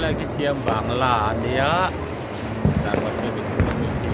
Khilai khi siam bangla a nia darkawt building bul ami khi.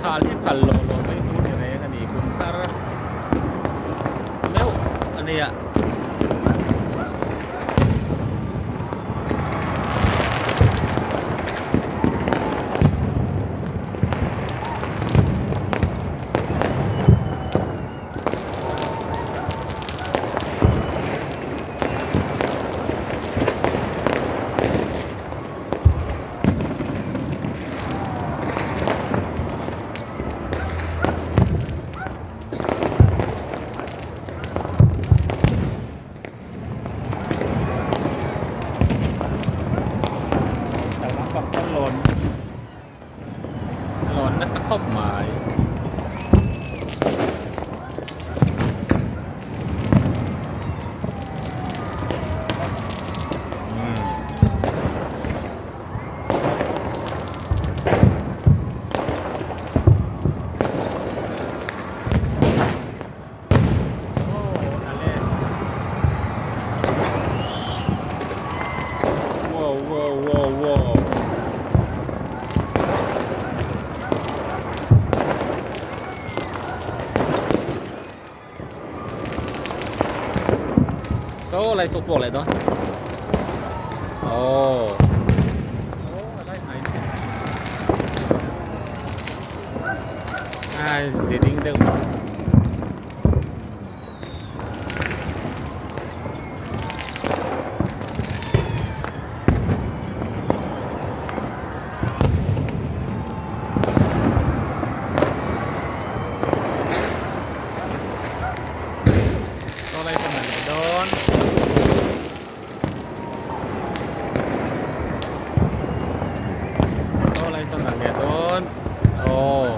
Hal hi phal lo lo mai tur ni reng a ni kum thar meuh a nia. Lawn nasa khawp mai. Wow wow wow wow. Saw lai saw pawh leh dawn. Oh. Oh, I like nice. Ah, ziding deuh. Saw lai sawn a leh dawn. Saw lai sawn a leh dawn. Aw.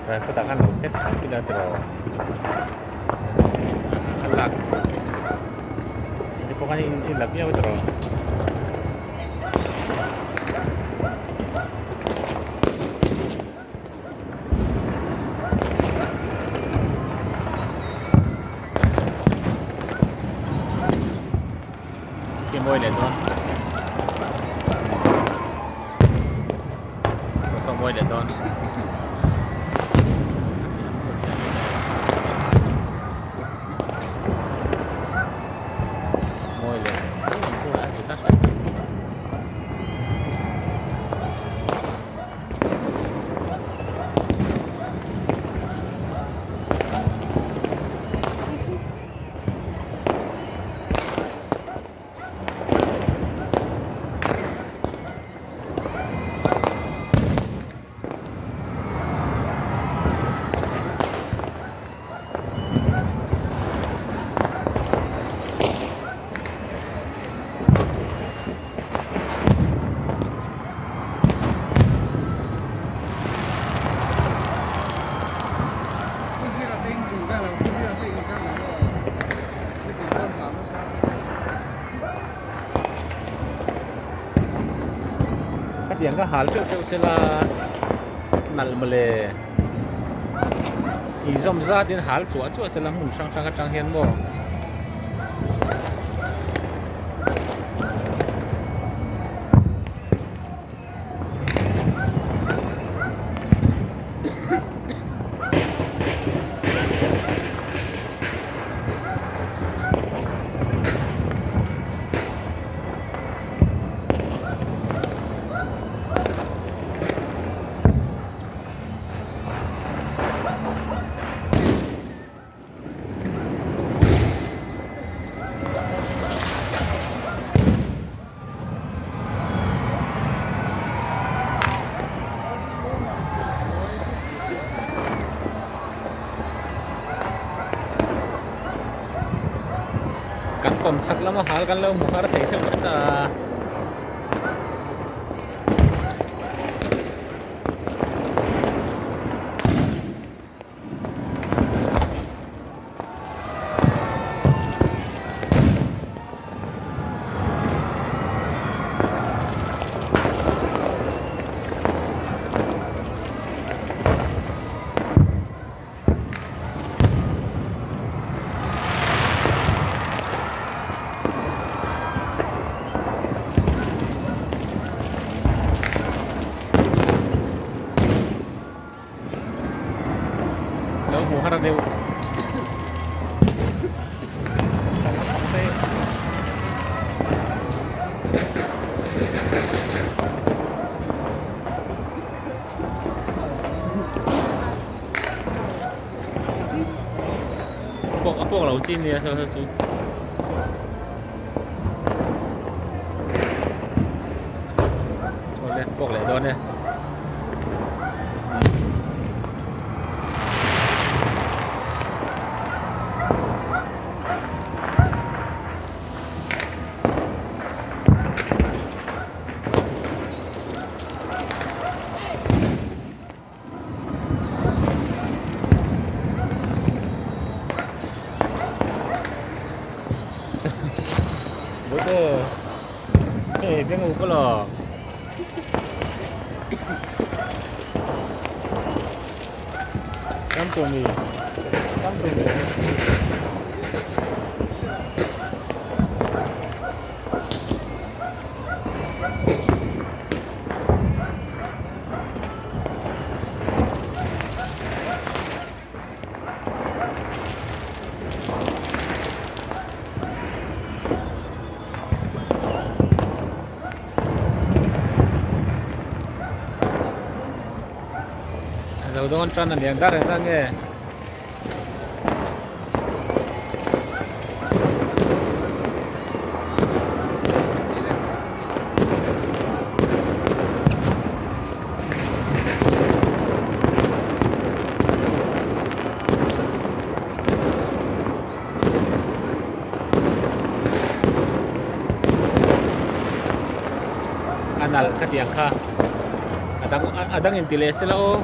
Tripod ah khan lo set tak ila tiraw a lak te pawh khan i la viau tiraw. Ke mawi leh dawn saw mawi leh dawn mawi leh Khatiang ka hal teuh teuh sela nalh mawle inzawm zat in hal chuah chuah sela hmun hrang hrang atang hian maw. Kan kawm chhak lama hal kan lo hmu har thei theuh thet a. Lo hmu har deuh. Pawk a pawk lo chin nia saw saw chu. Awle pawk leh dawn e. Bote hei beng u pawh Ram tumi ram tumi. Zo dawn tan a niang dar engzah nge? A nalh ka ti ang kha a dang a dang in ti leh sela aw.